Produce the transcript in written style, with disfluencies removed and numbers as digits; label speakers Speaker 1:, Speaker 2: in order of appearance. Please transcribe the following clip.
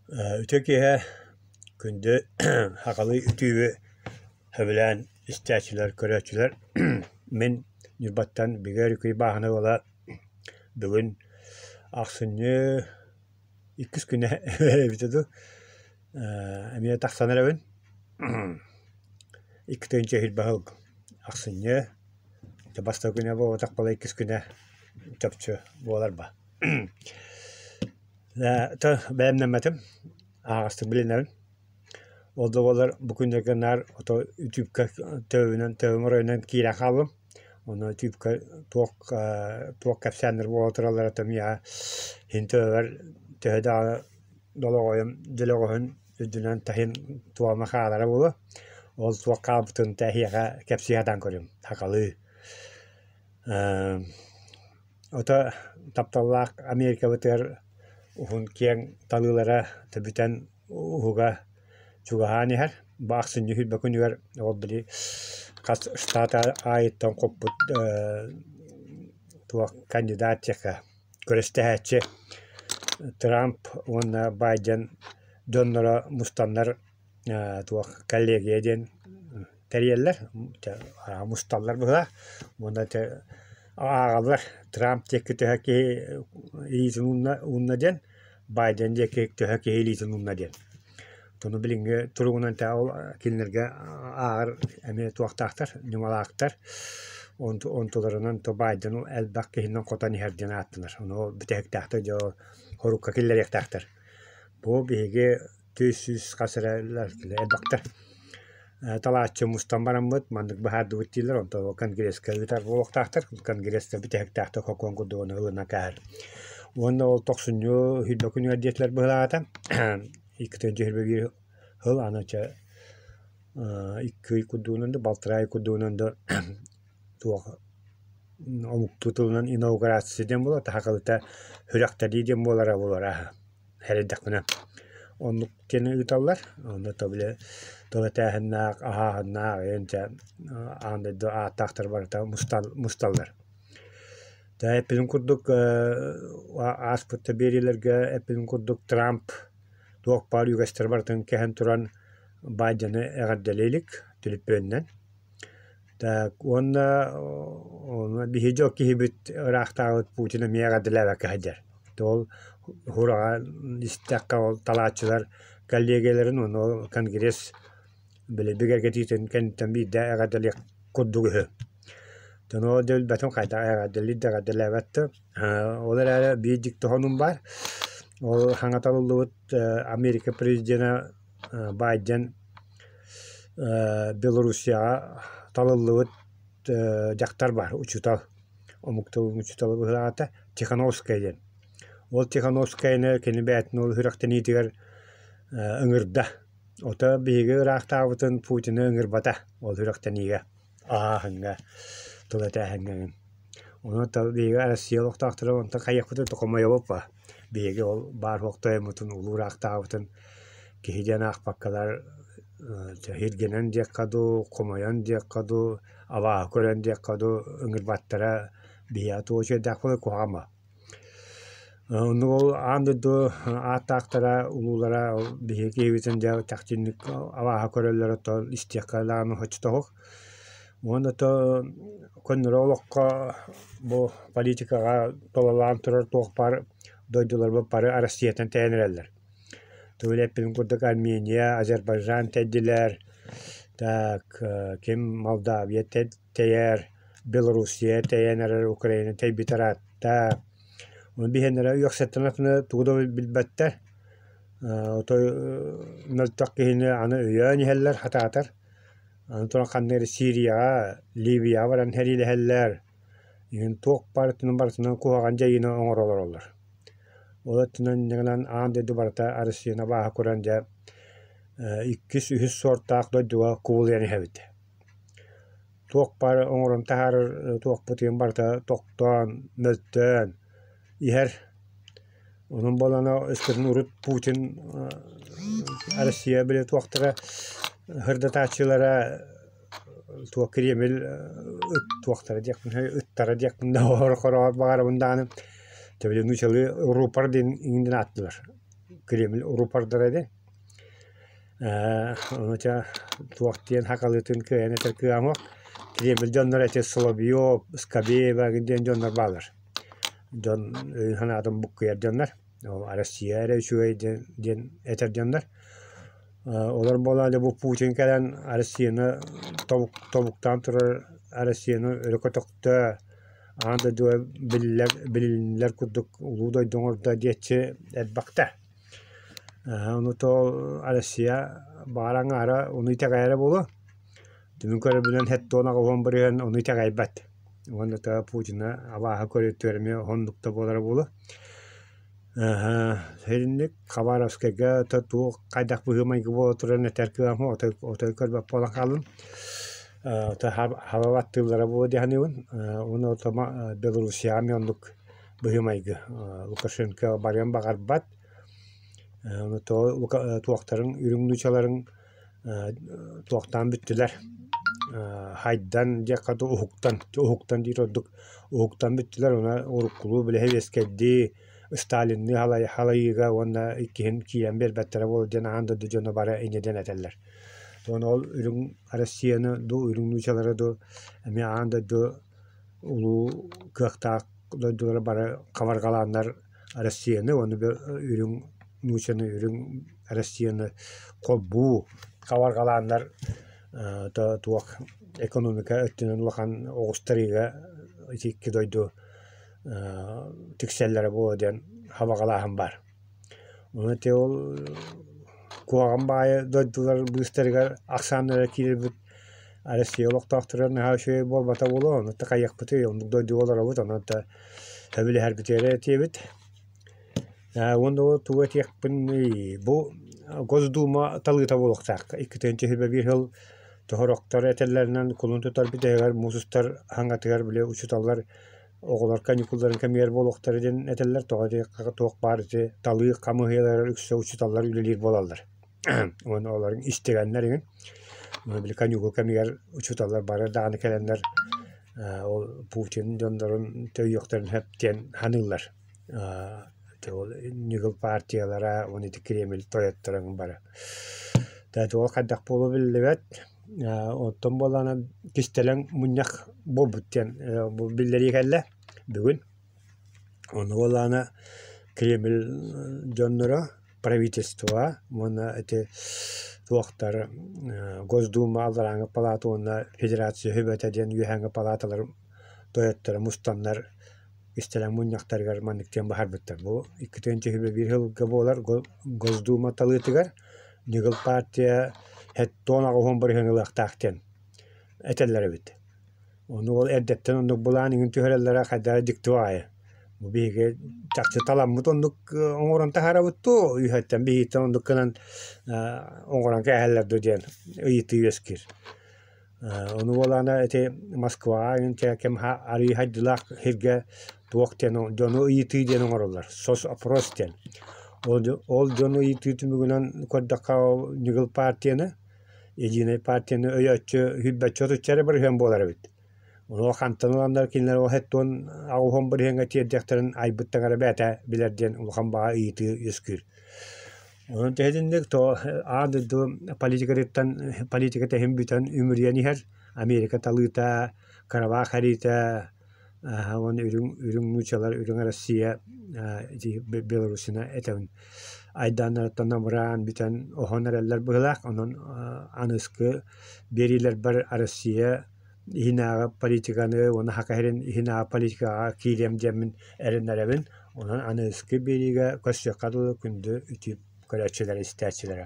Speaker 1: Үтүө киэһэ күндү сахалыы үтүөбү сөбүлээн истээччилэр, көрөөччүлэр. Мин Ньурбаттан Бигэ Өрүкүй бааһына ыала бүгүн ахсынньы иккис күнэ эбитэ дуу, эмиэ тахсан эрэбин. 2 тыһыынча сүүрбэ сыл ахсынньы бастакы күнэ буолбатах буолла иккис күнэ чопчу буолар ба. Бэлэмнэммэтим, аһаҕастык билинэбин. Ол да буоллар бу күннэргэ наар ото үтүүпкэ төбөбүнэн төбөм оройунан киирэн хааллым. Онно үтүүпкэ туох туох кэпсээннэр буола тураллара то миэхэ иһин төбөбөр төһө даҕаны долоҕойум дьөлөҕөһүн үрдүнэн таһын туома хаалара буолуо. Ол туох хаалбытын эһиэхэ кэпсии сатаан көрүм сахалыы. Ото тапталлаах Америкабытыгар уһун киэҥ талыылара бүтэн уһуга чугаһаан иһэр. Бу ахсынньы сүүрбэ күнүгэр ол били хас штат аайыттан хоппут туох кандидат диэххэ күрэстэһээччи Трамп уонна Байден дьонноро мустаннар туох коллегия диэн тэрийэллэр, мусталлар быһыылаах уонна ааҕаллар Трамп диэки төһө киһи илиитин уунна диэн, Байден диэки төһө киһи илиитин уунна диэн. Ону билиҥҥи туругунан ол кинилэргэ ааҕар эмиэ туохтаахтар, ньымалаахтар. Онтуларынан то Байден элбэх киһинэн хотон иһэр диэн ааттанар. Ону бүтэһиктээхтик дьэ хорукка киллэриэхтээхтэр. Бу биһиги 200 хас эрэ элбэхтэр. Талааччы мустан бараммыт маннык быһаардыбыт дииллэр, онтон ол конгресска ыытар буолуохтаахтар. Конгресска бүтэһиктээхтик сокуон курдугун ылына кээһэр. Уонна ол тохсунньу сүүрбэ күнүгэр диэтилэр быһыылаата. 2 21 сыл аны чэ 2 ый курдугунан да, балтараа ый курдугунан да туох омуктуу тылынан инаугурация диэн буолар, сахалыыта сүрэхтэнии диэн буолара буолар Сэрэйдэхпинэ оннук диэни ыыталлар. Онно то били тыл этээһиннээх, аһааһыннаах эйэн дьэ аан дойду ааттаахтар барыта мусталлар. Дьэ эппитим курдук ааспыт да биэриилэргэ эппитим курдук Трамп туох баар үгэстэри барытын кэһэн туран Байдены эҕэрдэлии илик түлүпүөнүнэн. Так уонна биһиги дьол киһибит ыраахтааҕыбыт Путин эмиэ эҕэрдэлээбэккэ сылдьар. Ол ураҕа истэххэ ол талааччылар коллегаларын уонна ол конгресс били бигэргэтиитин кэнниттэн биирдэ эҕэрдэлиэх курдук үһү. Дьон ол да билбэтим хайдах эҕэрдэлиир да эҕэрдэлээбэт да. Ол эрээри биир дьикти сонун баар. Ол саҥа талыллыбыт Америка президенэ Байден Белоруссияҕа талыллыбыт дьахтар баар, учуутал, омук тылын учуутала быһыылаата, Тихановская диэн. Ол Тихановскаяны кини бэйэтин ол сүрэхтэниитигэр ыҥырда. Ото биһиги ыраахтаабытын Путины ыҥырбата ол сүрэхтэниигэ, аһааһыҥҥа, тыл этээһиҥҥэ. Онон биһиги Россия олохтоохторо онтон хайыахпытый хомойобут ба. Биһиги ол баар суох тойоммутун улуу ыраахтаабытын киһи диэн аахпаккалар иһиргэнэн диэххэ дуу, хомойон диэххэ дуу, абааһы көрөн диэххэ дуу ыҥырбаттара биһиэхэ туох үчүгэйдээх буолуой куһаҕан ба. Оннук ол аан дойду ааттаахтара, улуулара ол биһиги киһибитин дьэ чахчы инник абааһы көрөллөрө оттон истиэххэ даҕаны соччотоҕук. Уонна то көннөрү олоххо бу политикаҕа тололоон турар туох баар дойдуларбыт бары Россияттан тэйэн эрэллэр. Тугу эрэ эппитим курдук Армения, Азербайджан тэйдилэр, так ким Молдавия тэйэр, Белоруссия тэйэн эрэр, Украина тэйбит ыраатта. Ону биһиэннэрэ үөхсэттэн атыны тугу да билбэттэр. Отой мөлтөх киһини аны өйөөн иһэллэр хатаатар. Аны туран ханна эрэ Сирияҕа, Ливияҕа баран сэриилэһэллэр. Иһин туох барытынан барытынан куһаҕан дьайыыны оҥоро олороллор. Ол өттүнэн инньэ гынан аан дойду барыта Арассыыйаны абааһы көрөн дьэ иккис, үһүс суортаах дойдуга кубулуйан иһэбит. Туох баар оҥорон таһаарар туохпутун барыта тохтоон, мөлтөөн иһэр. Онон буоллаҕына өскөтүн урут Путин Россия били туохтара сырдатааччылара туох Кремль ыт туохтара диэхпин ыттара диэхпин да хороҕор баҕарабын даҕаны били нуучалыы рупор диэн иҥин ааттыылар. Кремль рупордара диэн. Ону чэ туох диэн сахалыытын кыайан этэр кыаҕым суох. Кремль дьонноро ити Соловьев, Скобеева диэн дьоннор бааллар. Дьон өйүн-санаатын буккуйар дьоннор. Ол Россия эрэ үчүгэй диэн этэр дьоннор. Олор буолан дьэ бу Путин кэлэн Россияны тобуктаан турар Россияны өрө көтөхтө, аан дойдуга биллэр билиннилэр курдук улуу дойду оҥордо диэччи элбэхтэ. Ону то Россия баҕар аҥаара ону итэҕэйэрэ буолуо. Түмүк көрөрбүнэн 78% ону итэҕэйбэт. Уонна то Путина абааһы көрүтүөр эмиэ оннук да буолара буолуо. Итинник Хабаровскайга туох хайдах быһыы-майгы буола турарын этэр кыаҕым отой отой көрбөт буолан хааллым. Хаба баттыыллара буолуо дии саныыбын. Уонна Белоруссияҕа эмиэ оннук быһыы-майгы. Лукашенко барыан баҕарбат. Туохтарын үрүҥ нуучаларын туохтаан бүттүлэр хайдан диэххэ дуу уһуктан уһуктан диир ордук уһуктан бүттүлэр уонна уруккулуу били сэбиэскэйдии Сталинныы халайыыга уонна иккиһин киирэн биэрбэттэрэ буолуо диэн аан дойду дьоно бары инньэ диэн этэллэр. Уонна ол үрүҥ Россияны дуу үрүҥ нуучалары дуу эмиэ аан дойду улуу кыахтаах дойдулара бары хабарҕалааннар Россияны уонна үрүҥ нуучаны үрүҥ Россияны холбуу хабарҕалааннар туох экономика өттүнэн улахан оҕустарыыга ити икки дойду тиксэллэрэ буолуо диэн хабаҕалааһын баар. Ону ити ол куһаҕан баайы дойдулар быыстарыгар ахсааннара киирэрбит Россия олохтоохторо наһаа үчүгэй буолбата буолуо, ону такайыахпытый, оннук дойдуга олоробут, онон да сөбүлэһэрбитигэр этиэбит. Уонна ол тугу этиэхпиний, бу Госдума талыыта буолуохтаах. 2021 сыл тоһорохтор этэллэринэн кулун тутар бүтэһигэр муус устар хаҥатыгар били учууталлар оҕолор каникулларын кэмигэр буолуохтара диэн этэллэр. Тоҕо диэххэ туох баар ити талыы хамыыһыйалара үксэ учууталлар үлэлиир буолаллар. Уонна олорун истигэннэр игин. Били каникул кэмигэр учууталлар бары даҕаны кэлэннэр ол Путин дьоннорун төйүөхтэрин сөп диэн саныыллар. Ол ньыгыл партиялара уонна ити Кремль тойотторо бары. Ол хайдах буолуо биллибэт. Оттон буоллаҕына кистэлэҥ мунньах буолбут диэн биллэрии кэллэ бүгүн. Ону буоллаҕына Кремль дьонноро правительство уонна ити туохтар Госдума алларааҥҥы палата уонна Федерация Сүбэтэ диэн үөһээҥҥи палаталар тойотторо мустаннар кистэлэҥ мунньахтарыгар маннык диэн баһарбыттар. Бу 2021 сылга буолар Госдума талыытыгар Ньыгыл партия 78% ылыахтаах диэн этэллэр эбит. Ону ол эрдэттэн оннук былаан иҥин түһэрэллэрэ хайдах дьикти баҕайы. Бу биһиги чахчы таламмыт оннук оҥорон таһаарабыт дуо, үөһэттэн биһигиттэн оннук гынан оҥорон кээһэллэр дуо диэн ыйытыы үөскүүр. Ону буолаана ити Москваҕа иҥин кэм арыый хайдылаах сиргэ туох диэн дьону ыйытыы диэн оҥороллор, соцопрос диэн. Ол дьону ыйытыы түмүгүнэн көрдөххө ол ньыгыл партияны Единэй партияны өйөөччү сүүрбэччэ отучча эрэ бырыһыан буолар эбит. Ону хантан ыланнар кинилэр ол 78 бырыһыаҥҥа тиэрдиэхтэрин айбыт таҥара бэйэтэ билэр диэн улахан баҕа ыйытыы үөскүүр. Онон тэһитинник то аан дойду политикатыттан политиката иһин бүтэн үмүрүйэн иһэр. Америка талыыта, Карабах эриитэ, уонна үрүҥ үрүҥ нуучалар, үрүҥ Россия ити Белоруссияны этэбин айдааннарыттан намыраан бүтэн оһон эрэллэр быһыылаах. Онон аныгыскы биэриилэрбэр Россия иһинээҕи политиканы уонна Саха сирин иһинээҕи политикаҕа киириэм диэммин эрэннэрэбин. Онон аныгыскы биэриигэ көрсүөххэ дылы күндү үтүө көрөөччүлэрэ, истээччилэрэ.